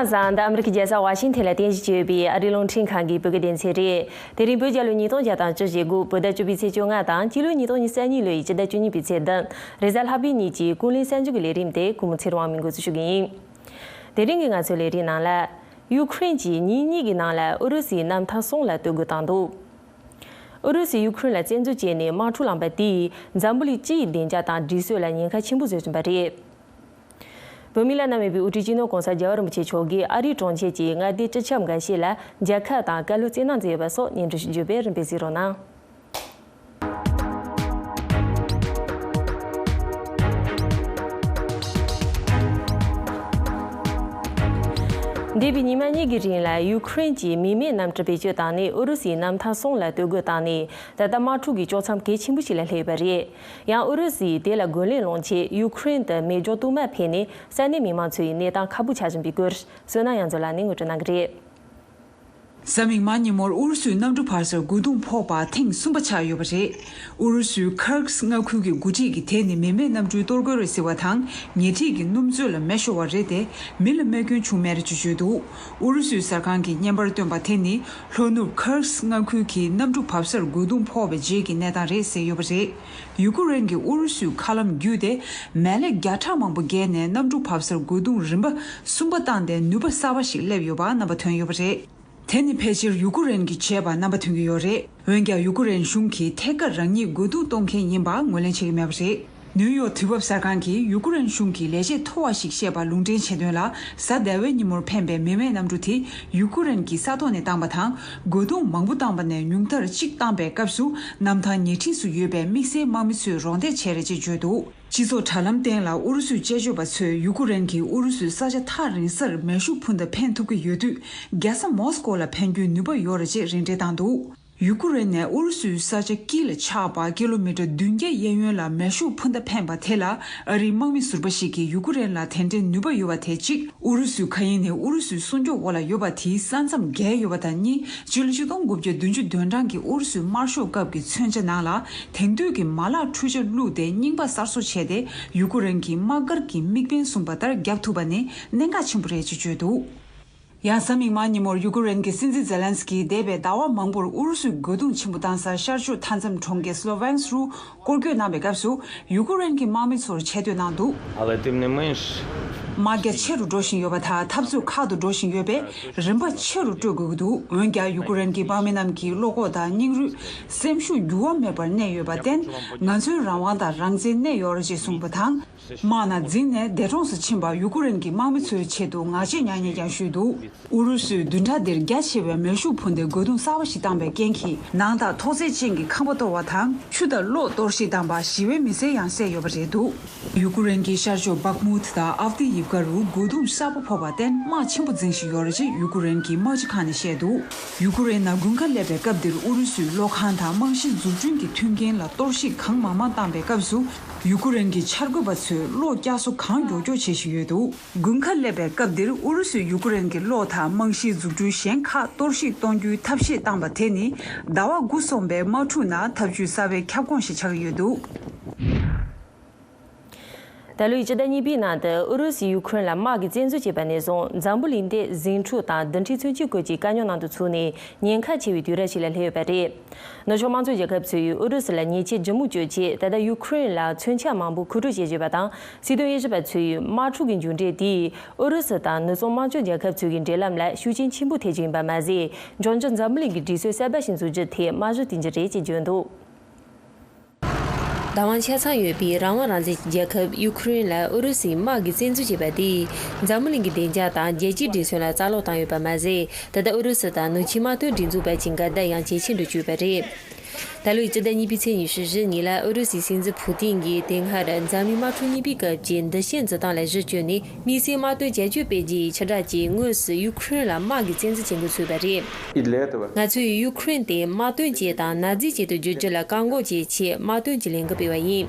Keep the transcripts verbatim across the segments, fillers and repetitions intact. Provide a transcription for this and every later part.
བཟང་། འདི་ཨ་མི་རི་ཀའི་རྒྱལ་ས་ཝ་ཤིང་ཐན་ལ་རྟེན་གཞི་བྱས་ཡོད་པའི་ཨ་རིའི་རླུང་འཕྲིན་ཁང་གི་བོད་སྐད་སྡེ་ཚན་རེད། དེ་རིང་བོད་རྒྱལ་ལོ་ཉིས་སྟོང་བརྒྱ་དང་བཅུ་ཞེ་དགུ། བོད་ཟླ་བཅུ་པའི་ཚེས་བཅོ་ལྔ་དང་སྤྱི་ལོ་ཉིས་སྟོང་ཉི་ཤུ་རྩ་གཉིས་ལོའི་སྤྱི་ཟླ་བཅུ་གཉིས་པའི་ཚེས་བདུན། རེས་གཟའ་ལྷག་པའི་ཉིན་གྱི་ཀུན་གླེང་གསར་འགྱུར་གྱི་ལས་རིམ་དེ་གུས་མོ་ཚེ་རིང་དབང་མོས་འགོ་འཛུགས་ཞུ་གི་ཡིན། དེ་རིང་གི་ང་ཚོའི་ལས་རིམ་ནང་ལ། ཡུ་ཁུ་རེན་གྱིས་ཉིན་གཉིས་ཀྱི་ནང་ལ་ཨུ་རུ་སུའི་གནམ་ཐང་གསུམ་ལ་གཏོར་རྒོལ་བཏང་འདུག་ཨུ་རུ་སུས་ཡུ་ཁུ་རེན་ལ་བཙན་འཛུལ་བྱས་ནས་དམག་འཁྲུག་བསླངས་པ་དེས་འཛམ་བུ་གླིང་སྤྱི་ཡི་བདེ་འཇགས་དང་སྒྲིག་སྲོལ་ལ་ཉེན་ཁ་ཆེན་པོ་བཟོ་བཞིན་པ་རེད། བོད་མིའི་བླ་ན་མེད་པའི་དབུ་ཁྲིད་སྤྱི་ནོར་༸གོང་ས་༸རྒྱལ་བ་རིན་པོ་ཆེ་མཆོག་གིས་ཨ་རིའི་གྲོང་ཁྱེར་གྱི་མངའ་སྡེ་སྤྱི་ཁྱབ་འགའ་ཤས་ལ་མཇལ་ཁ་དང་བཀའ་སློབ་སྩལ་གནང་མཛད་ཡོད་པ་སོགས་སྙན་སྒྲོན་ཞུ་རྒྱུ་བས་རིམ་པས་གཟིགས་རོགས་གནང་། འདས་པའི་ཉི་མ་གཉིས་ཀྱི་རིང་ལ་ཡུ་ཁུ་རེན་གྱིས་མི་མེད་གནམ་གྲུ་བེད་སྤྱོད་བཏང་ནས་ཨུ་རུ་སུའི་གནམ་ཐང་གསུམ་ལ་གཏོར་རྒོལ་བཏང་ནས། ད་ལྟ་དམག་འཁྲུག་གི་ལྕོགས་མཚམས་གལ་ཆེན་པོ་ཞིག་ལ་སླེབས་ཡོད་པ་རེད། ཡང་ཨུ་རུ་སུས་དེ་ལ་རྒོལ་ལན་སློང་ཆེད་ཡུ་ཁུ་རེན་དུ་མེ་སྒྱོགས་གཏོར་མ་འཕེན་ནས་ས་གནས་མི་མང་ཚོ་ཡི་གནས་སྟངས་ཁག་པོ་ཆགས་བཞིན་པའི་སྐོར། བསོད་ནམས་དབྱངས་མཚོ་ལགས་ནས་ངོ་སྤྲོད་གནང་གི་རེད། གཟའ་མིག་དམར་ཉིན་མོར་ཨུ་རུ་སུའི་གནམ་གྲུ་བར་གསར་རྒོལ་རྡུང་ཕོག་པ་ཐེངས་གསུམ་པ་ཆགས་ཡོད་པ་རེད། ཨུ་རུ་སུའི་ཁར་སི་མངའ་ཁུལ་གྱི་འགོ་ཁྲིད་ཀྱིས་དེ་ནི་མི་མེད་གནམ་གྲུའི་གཏོར་རྒོལ་རེད་ཟེར་བ་དང་། ཉེ་འཁྲིས་ཀྱི་སྣུམ་ཚོས་ལ་མེ་ཤོར་བ་རེད་དེ། མི་ལ་རྨས་སྐྱོན་བྱུང་མེད་ཅེས་བརྗོད་འདུག་ཨུ་རུ་སུའི་གསར་ཁང་གིས་བརྙན་པར་བཏོན་པ་དེ་ནི་ལྷོ་ནུབ་ཁར་སི་མངའ་ཁུལ་གྱི་གནམ་གྲུ་བར་གསར་རྒོལ་རྡུང་ཕོག་པའི་རྗེས་ཀྱི་གནས་སྟངས་རེད་ཟེར་ཡོད་པ་རེད། ཡུ་ཀེ་རེན་གྱིས་ཨུ་རུ་སུའི་མཁའ་ལམ་བརྒྱུད་དེ་མེ་ལེ་བརྒྱ་ཕྲག་མང་པོ་བརྒལ་ནས་གནམ་གྲུ་བར་གསར་རྒོལ་རྡུང་རིམ་པ་གསུམ་པ་བཏང་སྟེ་ནུས་པ་གསར་པ་ཞིག་སླེབས་ཡོད་པ་རྣམ་པ་ཐོན་ཡོད་པ་རེད། དེ་ནི་ཕལ་ཆེར་ཡུ་ཀེ་རེན་གྱིས་བྱས་པ་རྣམ་པ་ཐོན་གྱི་ཡོད་རེད། འོན་ཀྱང་ཡུ་ཀེ་རེན་གཞུང་གིས་ཐད་ཀར་རང་ཉིད་རྒོལ་རྡུང་གཏོང་མཁན་ཡིན་པ་ངོས་ལེན་བྱེད་ཀྱི་མེད་པ་རེད། ནིའུ་ཡོག་དུས་བབ་གསར་ཁང་གིས་ཡུ་ཀེ་རེན་གཞུང་གིས་ལས་བྱེད་མཐོ་བ་ཞིག་བཤད་པ་ལུང་འདྲེན་བྱས་དོན་ལ། གཟའ་ཟླ་བའི་ཉིན་མོར་འཕེན་པའི་མི་མེད་གནམ་གྲུ་དེ་ཡུ་ཀེ་རེན་གྱི་ས་ཐོག་ནས་བཏང་པ་དང་། རྒོལ་རྡུང་མང་པོ་བཏང་པ་ནས་ཉུང་མཐར་གཅིག་བཏང་པའི་སྐབས་སུ། གནམ་ཐང་ཉེ་འཁྲིས་སུ་ཡོད་པའི་དམིགས་བསལ་དམག་མི་ཚོས་རོགས་འདེགས་བྱས་རེད་ཅེས་བརྗོད་འདུག་སྤྱི་ཚོགས་དྲ་ལམ་སྟེང་ལ་ཨུ་རུ་སུའི་དཔྱད་བརྗོད་པ་ཚོས་ཡུ་ཀེ་རེན་གྱིས་ཨུ་རུ་སུའི་ས་ཆ་ཐག་རིང་སར་མེ་ཤུགས་འཕུར་མདའ་འཕེན་ཐུབ་ཀྱི་ཡོད་དུས། རྒྱལ་ས་མོ་སི་ཀོ་ལ་འཕེན་རྒྱུའི་ནུས་པ་ཡོད་རེད་ཅེས་རེ་འདུན་བཏང་འདུག་ཡུ་ཀེ་རེན་ནས་ཨུ་རུ་སུའི་ས་ཆ་དཀྱིལ་ལ་ཆགས་པ་ཀི་ལོ་མི་ཊར་བདུན་བརྒྱ་གཡས་གཡོན་ལ་མེ་ཤུགས་འཕུར་མདའ་འཕེན་པ་དེ་ལ། ཨ་རིའི་དམག་མི་ཟུར་པ་ཞིག་གིས་ཡུ་ཀེ་རེན་ལ་དེ་འདྲའི་ནུས་པ་ཡོད་པ་དེ་གཅིག་ཨུ་རུ་སུའི་མཁའ་དབྱིངས་ནི་ཨུ་རུ་སུའི་སྲུང་སྐྱོབ་འོག་ལ་ཡོད་པ་དེའི་ས་མཚམས་བརྒལ་ཡོད་པ་དང་གཉིས། སྤྱི་ལོ་ཆིག་སྟོང་དགུ་བརྒྱ་བདུན་ཅུ་དོན་གྲངས་ཀྱི་ཨུ་རུ་སུའི་དམར་ཤོག་སྐབས་ཀྱི་མཚོན་ཆ་ནང་ལ་དེང་དུས་ཀྱི་མ་ལག་འཕྲུལ་ཆ་བླུགས་ཏེ་རྙིང་པ་གསར་བཟོ་བྱས་ཏེ། ཡུ་ཀེ་རེན་གྱི་དམག་སྒར་གྱི་དམིགས་འབེན་བཟུང་པ་ལྟར་བརྒྱབ་ཐུབ་པ་ནི་གནད་འགག་ཆེན་པོ་རེད་ཅེས་བརྗོད་འདུག་ཡང་གཟའ་མིག་དམར་ཉིན་མོར་ཡུ་ཀེ་རེན་གྱི་སྲིད་འཛིན་ཛེ་ལན་སི་ཀིས་འདས་པའི་ཟླ་བ་མང་པོར་ཨུ་རུ་སུས་རྒོལ་རྡུང་ཆེན་པོ་བཏང་སར་ཤར་ཕྱོགས་མཐའ་མཚམས་གྲོང་ཁྱེར་སི་ལོ་ཝེན་སི་རུ་སྐོར་སྐྱོད་གནང་བའི་སྐབས་སུ། ཡུ་ཀེ་རེན་གྱི་དམག་མི་ཚོར་ཆེ་བསྟོད་གནང་འདུག Ale tym nie mniejsze. དམག་རྒྱ་ཆེ་རུ་འགྲོ་བཞིན་ཡོད་པ་དང་། འཐབ་རྩོད་ཁག་ཏུ་འགྲོ་བཞིན་ཡོད་པས། རིམ་པ་ཆེ་རུ་སྤྲོད་དགོས་ཀྱི་འདུག་འོན་ཀྱང་ཡུ་ཀེ་རེན་གྱི་དམག་མི་རྣམས་ཀྱིས་བློ་ཁོག་དང་སྙིང་རུས། སེམས་ཤུགས་འགྱུར་བ་མེད་པར་གནས་ཡོད་པར་བརྟེན། ང་ཚོའི་རང་དབང་དང་རང་བཙན་གནས་ཡོད་རེད་ཅེས་གསུངས་པ་དང་། དམག་ནང་འཛུལ་ནས་འདས་གྲོངས་སུ་ཕྱིན་པ་ཡུ་ཀེ་རེན་གྱི་དམག་མི་ཚོའི་ཆེད་དུ་ངག་བཅད་མྱ་ངན་ཀྱང་ཞུས་འདུག་ཨུ་རུ་སུས་བདུན་ཕྲག་འདིར་རྒྱ་ཆེ་བའི་མེ་ཤུགས་འཕུར་མདའི་རྒོལ་རྡུང་གསར་པ་ཞིག་བཏང་པའི་རྐྱེན་གྱིས། ནང་དང་ཐོག་བརྩེགས་ཅན་གྱི་ཁང་པ་གཏོར་བ་དང་། ཆུ་དང་གློག་གཏོར་བཤིག་བཏང་པ། ཞི་བའི་མི་སེར་ཡང་བསད་ཡོད་པ་རེད་འདུག་ཡུ་ཀེ་རེན་གྱི་ཤར་ཕྱོགས་བག་མུ་ཐི་དང་ཨབ་དི་ཡིབ་ཀ་རུ་རྒོལ་རྡུང་གསར་པ་ཕོག་པར་བརྟེན། དམག་ཆེན་པོ་འཛིང་བཞིན་ཡོད་རེད་ཅེས་ཡུ་ཀེ་རེན་གྱི་དམག་སྤྱི་ཁང་ནས་བཤད་འདུག་ཡུ་ཀེ་རེན་ནང་དགུན་ཁ་སླེབས་པའི་སྐབས་འདིར་ཨུ་རུ་སུའི་གློག་ཁང་དང་རྨང་གཞི་འཛུགས་སྐྲུན་གྱི་མཐུན་རྐྱེན་ལ་གཏོར་བཤིག་གང་མང་མང་བཏང་པའི་སྐབས་སུ། ཡུ་ཀེ་རེན་གྱི་འཆར་འགོད་པ་ཚོས་གློག་བསྐྱར་གསོ་གང་མགྱོགས་མགྱོགས་བྱེད་བཞིན་ཡོད་འདུག་དགུན་ཁ་སླེབས་པའི་སྐབས་འདིར་ཨུ་རུ་སུས་ཡུ་ཀེ་རེན་གྱི་གློག་དང་རྨང་གཞིའི་འཛུགས་སྐྲུན་གཞན་ཁག་གཏོར་བཤིག་གཏོང་རྒྱུའི་ཐབས་ཤེས་བཏང་པ་དེ་ནི། ཟླ་བ་དགུ་སོང་པའི་དམག་འཁྲུག་ནང་ཐབས་ཇུས་གསར་པའི་ཁྱབ་ཁོངས་ཤིག་ཆགས་ཀྱི་ཡོད་འདུག་ད་ལོའི་སྤྱི་ཟླ་གཉིས་པའི་ནང་དུ་ཨུ་རུ་སུས་ཡུ་ཁུ་རེན་ལ་དམག་གི་བཙན་འཛུལ་བྱས་པ་ནས་བཟུང་། འཛམ་བུ་གླིང་འདི་ཟིང་འཁྲུག་དང་རྡུལ་ཕྲན་མཚོན་ཆའི་སྐོར་གྱི་དཀའ་རྙོག་ནང་དུ་ཚུད་ནས། ཉེན་ཁ་ཆེ་བའི་དུས་རབས་ཤིག་ལ་སླེབས་ཡོད་པ་རེད། ནུབ་ཕྱོགས་དམངས་གཙོ་རྒྱལ་ཁབ་ཚོས་ཨུ་རུ་སུ་ལ་ཉེས་ཆད་ལྗིད་མོ་གཅོད་ཆེད། ད་ལྟ་ཡུ་ཁུ་རེན་ལ་མཚོན་ཆ་མང་པོ་མཁོ་སྤྲོད་བྱེད་བཞིན་པ་དང་། སྲིད་དོན་དབྱེ་ཞིབ་པ་ཚོས་དམག་འཁྲུག་གི་མཇུག་འབྲས་དེས་ཨུ་རུ་སུ་དང་ནུབ་གསུམ་དམངས་གཙོ་རྒྱལ་ཁབ་ཚོའི་འབྲེལ་ལམ་ལ་ཤུགས་རྐྱེན་ཆེན་པོ་ཐེབས་རྒྱུ་ཡིན་པ་མ་ཟད། འབྱུང་འགྱུར་འཛམ་བུ་གླིང་གི་སྒྲིག་སྲོལ་གསར་པ་ཞིག་འཛུགས་རྒྱུའི་ཐད་རྨང་གཞི་བཏིང་རྒྱུ་རེད་ཅེས་བརྗོད་འདུག་བདག་དབང་ཆ་ཚང་ཡོད་པའི་རང་དབང་རང་བཙན་གྱི་རྒྱལ་ཁབ་ཡུ་ཁུ་རེན་ལ་ཨུ་རུ་སུས་དམག་གི་བཙན་འཛུལ་བྱས་པ་དེས། འཛམ་བུ་གླིང་གི་བདེ་འཇགས་དང་རྒྱལ་སྤྱིའི་སྒྲིག་སྲོལ་ལ་རྩ་སློག་བཏང་ཡོད་པ་མ་ཟད། ད་ལྟ་ཨུ་རུ་སུ་དང་ནུབ་ཕྱོགས་དམག་དོན་སྒྲིག་འཛུགས་བར་གྱི་འགལ་ཟླ་ཡང་ཇེ་ཆེ་རུ་གྱུར་པ་རེད། ད་ལོའི་སྤྱི་ཟླ་གཉིས་པའི་ཚེས་ཉི་ཤུ་བཞི་ཉིན་ལ་ཨུ་རུ་སུའི་སྲིད་འཛིན་ཕུ་ཏིན་གྱིས་དེ་སྔར་འཛམ་གླིང་དམག་འཁྲུག་གཉིས་པའི་སྐབས་ཀྱི་འདུ་ཤེས་འཛིན་སྟངས་ལ་གཞི་བཅོལ་ནས། དམིགས་བསལ་དམག་དོན་རྒྱབ་སྐྱོར་སྤེལ་རྒྱུ་ཡི་ཆེ་དྲགས་ཀྱིས་དངོས་སུ་ཡུ་ཁུ་རེན་ལ་དམག་གི་བཙན་འཛུལ་བྱེད་འགོ་ཚུགས་པ་རེད། ང་ཚོས་ཡུ་ཁུ་རེན་དེ་དམག་དོན་ཅན་དང་མནའ་མཛད་ཅན་དུ་བསྒྱུར་རྒྱུ་ལ་བཀག་འགོག་བྱེད་ཆེད་དམག་དོན་གྱི་ལས་འགུལ་སྤེལ་བ་ཡིན།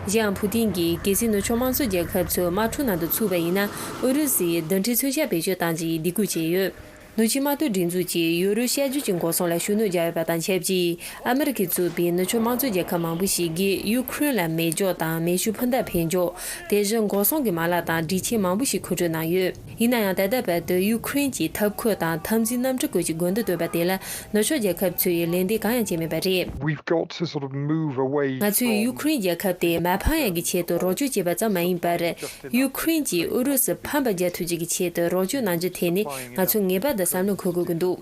གཞན་ཡང་ཕུ་ཏིན་གྱིས་གལ་སྲིད་ནུབ་ཕྱོགས་དམངས་གཙོ་རྒྱལ་ཁབ་ཚོས་དམག་འཁྲུག་ནང་དུ་ཚུད་པ་ཡིན་ན། ཨུ་རུ་སུས་རྡུལ་ཕྲན་མཚོན་ཆ་བེད་སྤྱོད་གཏང་རྒྱུ་ཡི་སྡིགས་སྐུལ་བྱས་ཡོད། ནུབ་ཕྱོགས་དམག་དོན་སྒྲིག་འཛུགས་ཀྱིས་ཡོ་རོབ་བཤད་སྒྱུར་གྱི་འགོག་སྲུང་ལ་ཤུགས་སྣོན་རྒྱག་ཡོད་པ་དང་ཆབས་ཅིག་ཨ་མི་རི་ཀས་གཙོས་པའི་ནུབ་ཕྱོགས་དམངས་གཙོ་རྒྱལ་ཁབ་མང་པོ་ཞིག་གིས་ཡུ་ཁུ་རེན་ལ་མེ་སྒྱོགས་དང་མེ་ཤུགས་འཕུར་མདའ་འཕེན་འཇོག་དེ་བཞིན་འགོག་སྲུང་གི་མ་ལག་དང་སྒྲིག་ཆས་མང་པོ་ཞིག་མཁོ་སྤྲོད་གནང་ཡོད། ཡིན་ན་ཡང་ད་ལྟ་བར་དུ་ཡུ་ཁུ་རེན་གྱིས་ཐབས་བཀོད་དང་འཐབ་འཛིང་རྣམ་གྲངས་བཀོད་ཀྱི་དགོས་འདུན་བཏོན་པ་དེ་ལ་ནུབ་ཕྱོགས་རྒྱལ་ཁབ་ཚོས་ལན་འདེབས་གང་ཡང་བྱས་མེད་པ་རེད། We've got to sort of move away ང་ཚོས་ཡུ་ཁུ་རེན་རྒྱལ་ཁབ་དེ་མ་ཕམ་ཡག་གི་ཆེད་དུ་རོགས་སྐྱོར་བྱས་པ་ཙམ་མ་ཡིན་པར། ཡུ་ཁུ་རེན་གྱིས་ཨུ་རུ་སུ་ཕམ་པར་རྒྱག་ཐུབ་རྒྱུ་གི་ཆེད་དུ་རོགས་སྐྱོར་གནང་རྒྱུ་དེ་ནི་ང་ཚོས་ངེས་པར་དུ་བསམ་བློ་འཁོར་དགོས་ཀྱི་འདུག་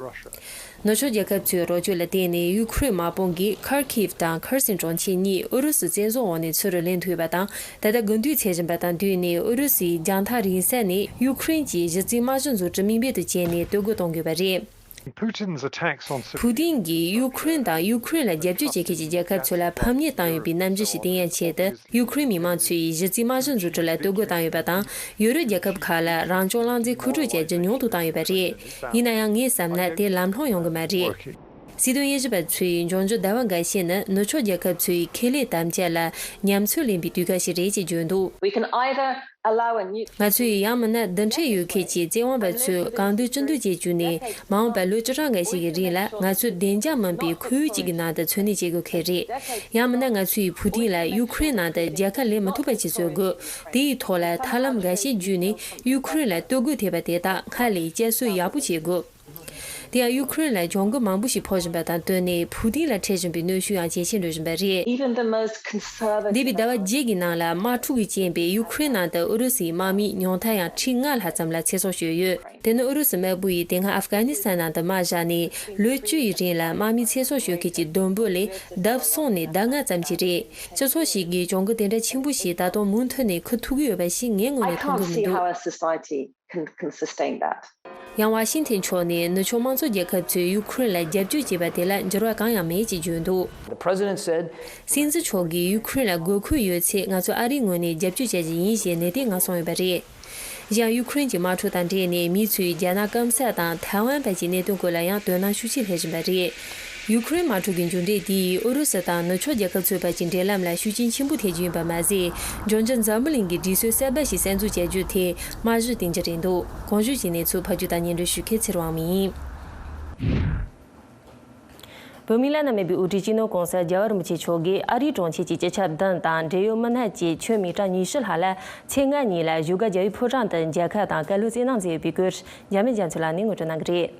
ནུབ་ཕྱོགས་རྒྱལ་ཁབ་ཚོའི་རོགས་སྐྱོར་ལ་བརྟེན་ནས་ཡུ་ཁུ་རེན་དམག་དཔུང་གིས་ཁར་ཁིབ་དང་ཁར་སན་གྲོང་ཁྱེར་གཉིས་ཨུ་རུ་སུའི་བཙན་བཟུང་འོག་ནས་ཚུར་ལེན་ཐུབ་ཡོད་པ་དང་། ད་ལྟ་དགུན་དུས་ཚད་བཞིན་པ་དང་བསྟུན་ནས་ཨུ་རུ་སུའི་རྒྱང་ཐག་རིང་ས་ནས་ཡུ་ཁུ་རེན་གྱི་གཞི་རྩའི་དམག་ཞིང་འཛུགས་སྐྲུན་དམིགས་འབེན་དུ་བྱས་ནས་གཏོར་རྒོལ་གཏོང་དགོས་པ་རེད། Putin's attacks on Syria ཕུའུ་ཏིན་གྱིས་ཡུ་ཁུ་རེན་དང་ཡུ་ཁུ་རེན་ལ་རྒྱབ་སྐྱོར་བྱེད་མཁན་གྱི་རྒྱལ་ཁབ་ཚོ་ལ་ཕམ་ཉེས་བཏང་ཡོད་པའི་རྣམ་འགྱུར་ཞིག་སྟོན་ཡ་ཆེད་དུ། ཡུ་ཁུ་རེན་མི་མང་ཚོས་གཞི་རྩའི་དམག་ཞིང་འཛུགས་སྐྲུན་ལ་གཏོར་རྒོལ་བཏང་ཡོད་པ་དང་། ཡོ་རོབ་རྒྱལ་ཁབ་ཁག་ལ་རང་སྐྱོང་བློ་འཛིན་མཁོ་སྤྲོད་བྱ་རྒྱུ་ཉུང་དུ་བཏང་ཡོད་པ་རེད། ཡིན་ན་ཡང་ངས་བསམ་ན་དེ་ལམ་ལྷོང་ཡོང་གི་མ་རེད། སྲིད་དོན་དབྱེ་ཞིབ་པ་ཚོས་འབྱུང་འགྱུར་ཟླ་བ་འགའ་ཤས་ནི་ནུབ་ཕྱོགས་རྒྱལ་ཁབ་ཚོའི་ཁེ་ལས་དམ་བཅའ་ལ་ཉམས་ཚོད་ལེན་པའི་དུས་སྐབས་ཤིག་རེད་ཅེས་བརྗོད་འདུག We can either allow a new ང་ཚོས་ཡང་མིན་ན་རྡུལ་ཕྲན་ཡོད་མཁན་གྱི་བཙན་དབང་པ་ཚོས་གང་འདོད་ཅི་འདོད་བྱེད་བཅུག་ནས། མ་འོངས་པར་ལོ་བཅུ་ཕྲག་འགའ་ཞིག་གི་རིང་ལ་ང་ཚོས་བདེ་འཇགས་མིན་པའི་ཁོར་ཡུག་ཅིག་གི་ནང་དུ་འཚོ་གནས་བྱེད་དགོས་ཀྱི་རེད། ཡང་མིན་ན་ང་ཚོས་ཕུའུ་ཏིན་ལ་ཡུ་ཁུ་རེན་ནང་དུ་རྒྱལ་ཁ་ལེན་མི་ཐུབ་པ་ཞིག་བཟོ་དགོས། དེ་ཡི་ཐོག་ལ་ཐབས་ལམ་འགའ་ཤས་བརྒྱུད་ནས་ཡུ་ཁུ་རེན་ལ་གཏོར་རྒོལ་ཐེབས་པ་དེ་དག་སྔར་ལས་བསྐྱར་གསོ་ཡག་པོ་བྱེད་དགོས། དེ་ཡང་ཡུ་ཁུ་རེན་ལ་གྱོང་གུན་མང་པོ་ཞིག་ཕོག་བཞིན་པ་དང་བསྟུན་ནས་ཕུའུ་ཏིན་ལ་འཕྲད་བཞིན་པའི་གནོན་ཤུགས་ཡང་ཇེ་ཆེར་འགྲོ་བཞིན་པ་རེད། Even the most conservative འདས་པའི་ཟླ་བ་བརྒྱད་ཀྱི་ནང་ལ་དམག་འཁྲུག་གི་རྐྱེན་པས་ཡུ་ཁུ་རེན་ནང་དུ་ཨུ་རུ་སུའི་དམག་མིའི་ཉུང་མཐར་ཡང་ཁྲི་ལྔ་ལྷག་ཙམ་ལ་ཚེ་སྲོག་ཤོར་ཡོད། དེ་ནི་ཨུ་རུ་སུ་དམར་པོ་ཡིས་དེ་སྔ་ཨབ་གྷ་ནི་སི་ཐན་ནང་དུ་དམག་བཞག་ནས་ལོ་བཅུ་ཡི་རིང་ལ་དམག་མི་ཚེ་སྲོག་ཤོར་མཁན་གྱི་བསྡོམས་པོ་ལས་ལྡབ་གསུམ་ནས་ལྡབ་ལྔ་ཙམ་ཞིག་རེད། སྤྱི་ཚོགས་ཤིག་གིས་གྱོང་གུན་དེ་འདྲ་ཆེན་པོ་ཞིག་ད་དུང་མུ་མཐུད་ནས་འཁུར་ཐུབ་ཀྱི་ཡོད་པ་ཞིག་ངས་དངོས་གནས་མཐོང་གི་མི་འདུག can, can sustain that. ཡང་ཝ་ཤིང་ཐན་ཕྱོགས་ནས་ནུབ་ཕྱོགས་དམངས་གཙོ་རྒྱལ་ཁབ་ཚོས་ཡུ་ཁུ་རེན་ལ་རྒྱབ་སྐྱོར་བྱས་པ་དེ་ལ་འགྱུར་བ་གང་ཡང་མེད་ཅེས་བརྗོད་འདུག The president said, སྲིད་འཛིན་མཆོག་གིས་ཡུ་ཁུ་རེན་ལ་དགོས་མཁོ་ཡོད་ཚེ་ང་ཚོ་ཨ་རིའི་ངོས་ནས་རྒྱབ་སྐྱོར་བྱ་རྒྱུ་ཡིན་ཞེས་ནན་ཏན་ངང་གསུངས་ཡོད་པ་རེད། གཞན་ཡུ་ཁུ་རེན་གྱི་དམག་འཁྲུག་དང་འབྲེལ་ནས་མི་ཚོས་རྒྱ་ནག་སྐམ་ས་དང་ཐའེ་ཝན་བར་གྱི་གནད་དོན་སྐོར་ལ་ཡང་དོ་སྣང་ཤུགས་ཆེ་སླེབས་བཞིན་པ་རེད། ཡུ་ཁུ་རེན་དམག་འཁྲུག་གི་མཇུག་འབྲས་དེས་ཨུ་རུ་སུ་དང་ནུབ་ཕྱོགས་རྒྱལ་ཁབ་ཚོའི་བར་གྱི་འབྲེལ་ལམ་ལ་ཤུགས་རྐྱེན་ཆེན་པོ་ཐེབས་རྒྱུ་ཡིན་པ་མ་ཟད། འབྱུང་འགྱུར་འཛམ་བུ་གླིང་གི་སྒྲིག་སྲོལ་གསར་པ་ཞིག་གསར་འཛུགས་བྱ་རྒྱུར་ཐད་རྨང་གཞི་བཏིང་རྒྱུ་རེད་འདུག་གོང་ཞུས་ཀྱི་གནས་ཚུལ་ཕབ་སྒྱུར་དང་སྙན་སྒྲོན་ཞུ་མཁན་ཚེ་རིང་དབང་མོ་ཡིན། བོད་མིའི་བླ་ན་མེད་པའི་དབུ་ཁྲིད་སྤྱི་ནོར་གོང་ས་རྒྱལ་བ་རིན་པོ་ཆེ་མཆོག་གིས་ཨ་རིའི་གྲོང་ཁྱེར་གྱི་སྤྱི་ཁྱབ་བདུན་དང་འབྲེལ་ཡོད་མི་སྣ་བཅས་ཁྱོན་མི་གྲངས་ཉི་ཤུ་ལྷག་ལ་ཚེས་ལྔ་ཉིན་ལ་བཞུགས་སྒར་རྒྱལ་བའི་ཕོ་བྲང་དུ་མཇལ་ཁ་དང་བཀའ་སློབ་སྩལ་གནང་མཛད་ཡོད་པའི་སྐོར་འཇར་མན་རྒྱ་མཚོ་ལགས་ནས་ངོ་སྤྲོད་གནང་གི་རེད།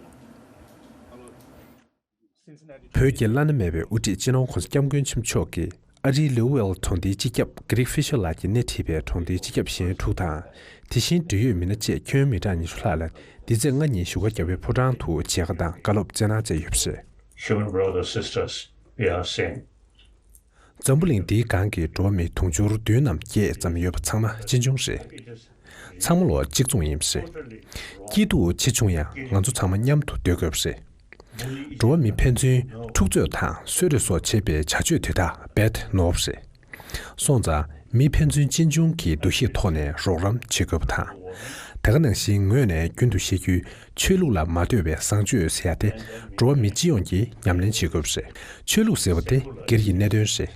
བོད་ཀྱི་བླ་ན་མེད་པའི་དབུ་ཁྲིད་སྤྱི་ནོར་གོང་ས་སྐྱབས་མགོན་ཆེན་པོ་མཆོག་གིས་ཨ་རིའི་ལིའུ་ཝེལ་གྲོང་སྡེའི་སྤྱི་ཁྱབ་གྷི་རིག་ཧྥི་ཤར་ལགས་ཀྱིས་སྣེ་ཁྲིད་པའི་གྲོང་སྡེའི་སྤྱི་ཁྱབ་གཞོན་ནུ་དྲུག་དང་། དེ་བཞིན་འབྲེལ་ཡོད་མི་སྣ་བཅས་ཁྱོན་མི་གྲངས་ཉི་ཤུ་ལྷག་ལ་འདི་ཚེས་ལྔ་ཉིན་བཞུགས་སྒར་རྒྱལ་བའི་ཕོ་བྲང་དུ་མཇལ་ཁ་དང་བཀའ་སློབ་སྩལ་གནང་མཛད་ཡོད་པ་རེད། Human brothers, sisters, we are same. འཛམ་བུ་གླིང་འདིའི་སྒང་གི་འགྲོ་བ་མི་དུང་ཕྱུར་བདུན་ནམ་བརྒྱད་ཙམ་ཡོད་པ་ཚང་མ་གཅེན་གཅུང་རེད། ཚང་མ་ལོ་གཅིག་མཚུངས་ཡིན་པ་རེད། སྐྱིད་སྡུག་ཆེ་ཆུང་ཡང་ང་ཚོ་ཚང་མ་མཉམ་དུ་སྡོད་དགོས་པ་རེད། འགྲོ་བ་མི་ཕན་ཚུན་འཁྲུག་རྩོད་དང་གསོད་རེས་སོགས་བྱེད་པའི་བྱ་སྤྱོད་དེ་དག་རྦད་ནོར་བ་རེད། སོང་ཙང་མི་ཕན་ཚུན་གཅེན་གཅུང་གི་འདུ་ཤེས་ཐོག་ནས་རོགས་རམ་བྱེད་དགོས་པ་དང་། དེ་ག་ནང་བཞིན་ངོས་ནས་རྒྱུན་དུ་བཤད་རྒྱུའི་ཆོས་ལུགས་ལ་མ་ལྟོས་པའི་བཟང་སྤྱོད་ཟེར་ཡ་དེ་འགྲོ་བ་མི་སྤྱི་ཡོངས་ཀྱིས་ཉམས་ལེན་བྱེད་དགོས་པ་རེད། ཆོས་ལུགས་ཟེར་བ་དེ་སྒེར་གྱི་གནད་དོན་རེད།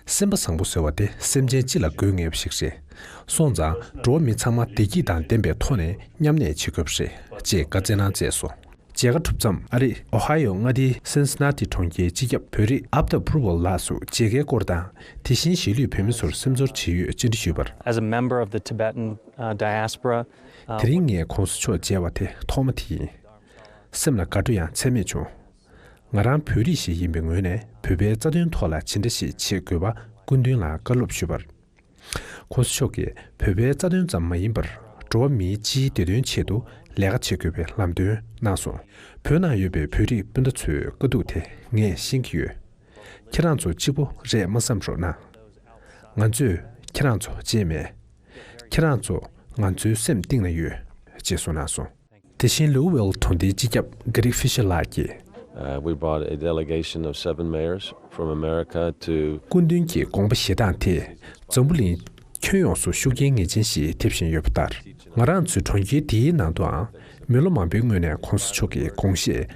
སེམས་པ་བཟང་པོ་ཟེར་བ་དེ་སེམས་ཅན་སྤྱི་ལ་དགོས་ངེས་པ་ཞིག་རེད། སོང་ཙང་འགྲོ་བ་མི་ཚང་མ་བདེ་སྐྱིད་དང་ལྡན་པའི་ཐོག་ནས་མཉམ་གནས་བྱེད་དགོས་པ་རེད་ཅེས་བཀའ་སྩལ་གནང་མཛད་སོང་། མཇལ་ཁ་གྲུབ་མཚམས་ཨ་རིའི་ཨོ་ཧའི་ཡོ་མངའ་སྡེའི་སིན་སི་ན་ཏི་གྲོང་ཁྱེར་སྤྱི་ཁྱབ་བོད་རིགས་ཨབ་ཏ་པུར་བོ་ལགས་སུ་མཇལ་ཁའི་སྐོར་དང་། དེ་བཞིན་གཞིས་ལུས་བོད་མི་ཚོར་སེམས་ཚོར་ཇི་ཡོད་བཅར་འདྲི་ཞུས་པར། As a member of the Tibetan, uh, diaspora, uh, དེ་རིང་ངས་གོང་ས་མཆོག་མཇལ་བ་དེ་ཐོག་མ་དེ་ཡིན། སེམས་ལ་དགའ་སྤྲོ་ཡང་ཚད་མེད་བྱུང་། ང་རང་བོད་རིགས་ཤིག་ཡིན་པའི་ངོས་ནས་བོད་པའི་རྩ་དོན་ཐོག་ལ་ཇི་འདྲ་ཞིག་བྱེད་དགོས་པ་སྐུ་མདུན་ལ་བཀའ་སློབ་ཞུས་པར། གོང་ས་མཆོག་གིས་བོད་པའི་རྩ་དོན་ཙམ་མ་ཡིན་པར་འགྲོ་བ་མིའི་སྤྱིའི་བདེ་དོན་ཆེད་དུ་ལས་ཀ་བྱེད་དགོས་པའི་ལམ་སྟོན་གནང་སོང་། བོད་ནང་ཡོད་པའི་བོད་རིགས་སྤུན་ཟླ་ཚོའི་དཀའ་སྡུག་དེ་ངས་ཤེས་ཀྱི་ཡོད། ཁྱེད་རང་ཚོ་གཅིག་པོ་རེད་མ་བསམ་རོགས་གནང་། ང་ཚོས་ཁྱེད་རང་ཚོ་བརྗེད་མེད། ཁྱེད་རང་ཚོ་ང་ཚོའི་སེམས་གཏིང་ན་ཡོད་ཅེས་གསུངས་གནང་སོང་། དེ་བཞིན་ལིའུ་ཝེལ་གྲོང་སྡེའི་སྤྱི་ཁྱབ་གྷི་རིག་ཧྥི་ཤར་ལགས་ཀྱིས། Uh, we brought a delegation of seven mayors from America to སྐུ་མདུན་གྱི་དགོངས་པ་བཞེས་སྟངས་དེས་འཛམ་བུ་གླིང་ཁྱོན་ཡོངས་སུ་ཤུགས་རྐྱེན་ངེས་ཅན་ཞིག་ཐེབས་བཞིན་ཡོད་པ་ལྟར། ང་རང་ཚོའི་གྲོང་ཁྱེར་འདིའི་ནང་དུའང་མི་ལོ་མང་པོའི་སྔོན་ནས་གོང་ས་མཆོག་གི་དགོངས་བཞེད།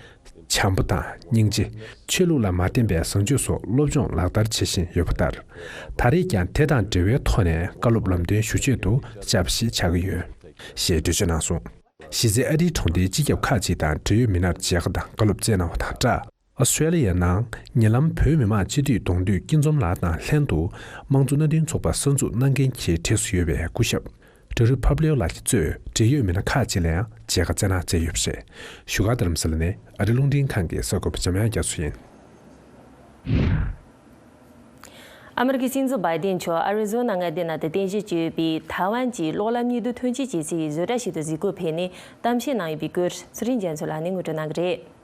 བྱམས་པ་དང་སྙིང་རྗེ། ཆོས་ལུགས་ལ་མ་བརྟེན་པའི་བཟང་སྤྱོད་སོགས་སློབ་སྦྱོང་ལག་བསྟར་བྱེད་བཞིན་ཡོད་པ་ལྟར། ད་རེས་ཀྱང་དེ་དང་འབྲེལ་བའི་ཐོག་ནས་བཀའ་སློབ་ལམ་སྟོན་ཞུ་ཆེད་དུ་བཅར་བ་ཞིག་ཆགས་ཀྱི་ཡོད། ཞེས་འགྲེལ་བརྗོད་གནང་སོང་། གཞི་རྩའི་ཨ་རིའི་གྲོང་སྡེའི་སྤྱི་ཁྱབ་ཁག་ཅིག་དང་འབྲེལ་ཡོད་མི་སྣར་མཇལ་ཁ་དང་བཀའ་སློབ་སྩལ་གནང་བ་དང་སྦྲགས། ཨ་སི་ཀྲེ་ལི་ཡའི་ནང་ཉེ་ལམ་བོད་མི་མང་སྤྱི་འཐུས་གདོང་འདུས་སྐྱིད་འཛོམས་ལགས་དང་ལྷན་དུ་དམངས་གཙོ་མནའ་མཐུན་ཚོགས་པ་གསར་འཛུགས་གནང་མཁན་གྱི་གྲས་སུ་ཡོད་པའི་སྐུ་ཞབས་ཌེ་རུ་ཕབ་ལེའོ་ལགས་ཀྱིས་གཙོས་འབྲེལ་ཡོད་མི་སྣ་ཁག་ཅིག་ལ་ཡང་མཇལ་ཁ་སྩལ་གནང་མཛད་ཡོད་པ་རེད། བཞུགས་སྒར་རྡ་རམ་ས་ལ་ནས་ཨ་རི་རླུང་འཕྲིན་ཁང་གི་གསར་འགོད་པ་འཇམ་དབྱངས་རྒྱ་མཚོ་ཡིན། ཨ་མི་རི་ཀའི་སྲིད་འཛིན་བྷའི་ཌེན་མཆོག་ཨ་རི་ཛོ་ན་མངའ་སྡེ་ནང་དུ་རྟེན་གཞི་བྱས་ཡོད་པའི་ཐའེ་ཝན་གྱི་གློག་ལམ་གཉིས་ལྡན་ཐོན་སྐྱེད་བྱེད་སའི་བཟོ་གྲྭ་ཞིག་ཏུ་གཟིགས་སྐོར་ཕེབས་ནས་གཏམ་བཤད་གནང་ཡོད་པའི་སྐོར་ཚེ་རིང་རྒྱ་མཚོ་ལགས་ནས་ངོ་སྤྲོད་གནང་གི་རེད།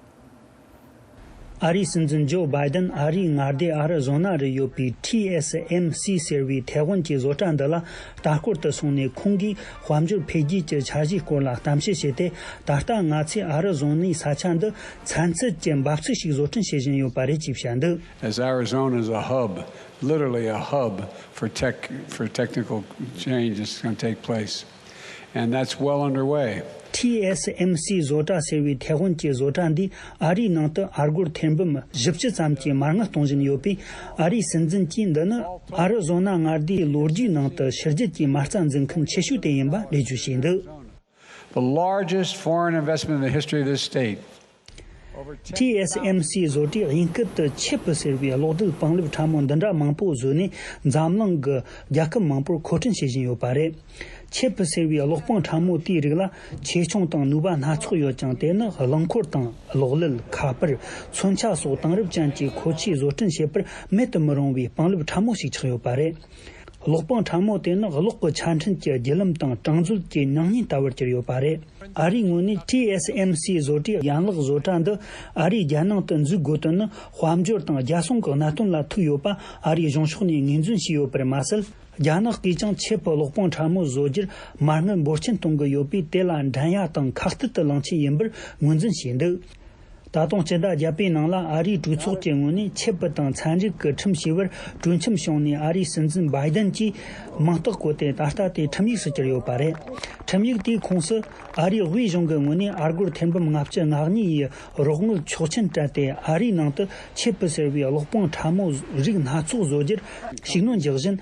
ཨ་རིའི་སྲིད་འཛིན་ཇོ་བྷའི་ཌེན་ཨ་རིའི་མངའ་སྡེ་ཨ་རི་ཛོ་ན་རུ་ཡོད་པའི་ཊི་ཨེས་ཨེམ་སི་ཟེར་བའི་ཐའེ་ཝན་གྱི་བཟོ་གྲྭ་འདི་ལ་ལྟ་སྐོར་དུ་སོང་ནས། ཁོང་གིས་དཔལ་འབྱོར་འཕེལ་རྒྱས་ཀྱི་འཆར་གཞིའི་སྐོར་ལ་གཏམ་བཤད་བྱས་ཏེ། ད་ལྟ་ང་ཚོས་ཨ་རི་ཛོ་ནའི་ས་ཆ་འདི་ཚན་རྩལ་གྱི་འབབ་ཚིགས་ཤིག་བཟོ་སྐྲུན་བྱེད་བཞིན་ཡོད་པ་རེད་ཅེས་བཤད་འདུག། As Arizona is a hub, literally a hub for tech, for technical change that's going to take place. And that's well underway. ཊི་ཨེས་ཨེམ་སི་བཟོ་གྲྭ་ཟེར་བའི་ཐའེ་ཝན་གྱི་བཟོ་གྲྭ་འདིས་ཨ་རིའི་ནང་དུ་ཨ་སྒོར་ཐེར་འབུམ་བཞི་བཅུ་ཙམ་གྱི་མ་དངུལ་གཏོང་བཞིན་ཡོད་པས། ཨ་རིའི་སྲིད་འཛིན་གྱིས་འདི་ནི་ཨ་རི་ཛོ་ན་མངའ་སྡེའི་ལོ་རྒྱུས་ནང་དུ་ཕྱི་རྒྱལ་གྱི་མ་རྩ་འཛིན་མཁན་ཆེ་ཤོས་དེ་ཡིན་པ་འགྲེལ་བརྗོད་བྱས་འདུག། The largest foreign investment in the history of this state. ཊི་ཨེས་ཨེམ་སི་བཟོ་གྲྭས་དབྱིན་སྐད་དུ་ཆེབ་ཟེར་བའི་གློག་རྡུལ་པང་ལེབ་ཕྲ་མོ་འདི་འདྲ་མང་པོ་བཟོས་ནས། འཛམ་གླིང་གི་རྒྱལ་ཁབ་མང་པོར་མཁོ་སྤྲོད་བྱེད་བཞིན་ཡོད་པ་རེད། ཆེབ་ཟེར་བའི་གློག་པང་ཕྲ་མོ་དེའི་རིགས་ལ་ཆེ་ཆུང་དང་ནུས་པ་སྣ་ཚོགས་ཡོད་ཀྱང་། དེ་ནི་རླངས་འཁོར་དང་གློག་ཀླད། ཁ་པར། མཚོན་ཆ་སོགས་དེང་རབས་ཅན་གྱི་མཁོ་ཆས་བཟོ་སྐྲུན་བྱེད་པར་མེད་དུ་མི་རུང་བའི་པང་ལེབ་ཕྲ་མོ་ཞིག་ཆགས་ཡོད་པ་རེད། གློག་པང་ཕྲ་མོ་དེ་ནི་གློག་གི་ཆ་འཕྲིན་གྱི་བརྒྱུད་ལམ་དང་གྲངས་མཛོད་ཀྱི་སྣང་བརྙན་ལྟ་བུར་གྱུར་ཡོད་པ་རེད། ཨ་རིའི་ངོས་ནས་ཊི་ཨེས་ཨེམ་སི་བཟོ་གྲྭའི་ཡན་ལག་བཟོ་གྲྭ་འདི་ཨ་རིའི་རྒྱལ་ནང་དུ་འཛུགས་དགོས་དོན་ནི། དཔལ་འབྱོར་དང་རྒྱལ་སྲུང་གི་གནད་དོན་ལ་ཐུག་ཡོད་པ་ཨ་རིའི་གཞུང་ཕྱོགས་ནས་ངོས་འཛིན་བྱས་ཡོད་པར་མ་ཟད། རྒྱ་ནག་གིས་ཀྱང་ཆེབ་གློག་པང་ཕྲ་མོ་བཟོ་རྒྱུར་མ་དངུལ་འབོར་ཆེན་གཏོང་གི་ཡོད་པས། དེ་ལ་འགྲན་ཡ་དང་ཁ་གཏད་དུ་ལངས་ཆེད་ཡིན་པར་ངོས་འཛིན་བྱས་འདུག། ད་དུང་སྤྱི་ཟླ་བརྒྱད་པའི་ནང་ལ་ཨ་རིའི་གྲོས་ཚོགས་ཀྱི་ངོས་ནས་ཆེབ་དང་ཚན་རིག་གི་ཁྲིམས་ཞེས་པར་གྲོས་འཆམ་བྱུང་ནས། ཨ་རིའི་སྲིད་འཛིན་བྷའི་ཌེན་གྱིས་མིང་རྟགས་བཀོད་དེ། ད་ལྟ་དེ་ཁྲིམས་ཡིག་སུ་གྱུར་ཡོད་པ་རེད། ཁྲིམས་ཡིག་དེའི་ཁོངས་སུ་ཨ་རིའི་དབུས་གཞུང་གི་ངོས་ནས་ཨ་སྒོར་ཐེར་འབུམ་ལྔ་བཅུ་ང་གཉིས་ཡི་རོགས་དངུལ་ཆོག་མཆན་སྤྲད་དེ། ཨ་རིའི་ནང་དུ་ཆེབ་ཟེར་བའི་གློག་པང་ཕྲ་མོ་རིགས་སྣ་ཚོགས་བཟོ་རྒྱུར་ཤུགས་སྣོན་རྒྱག་བཞིན།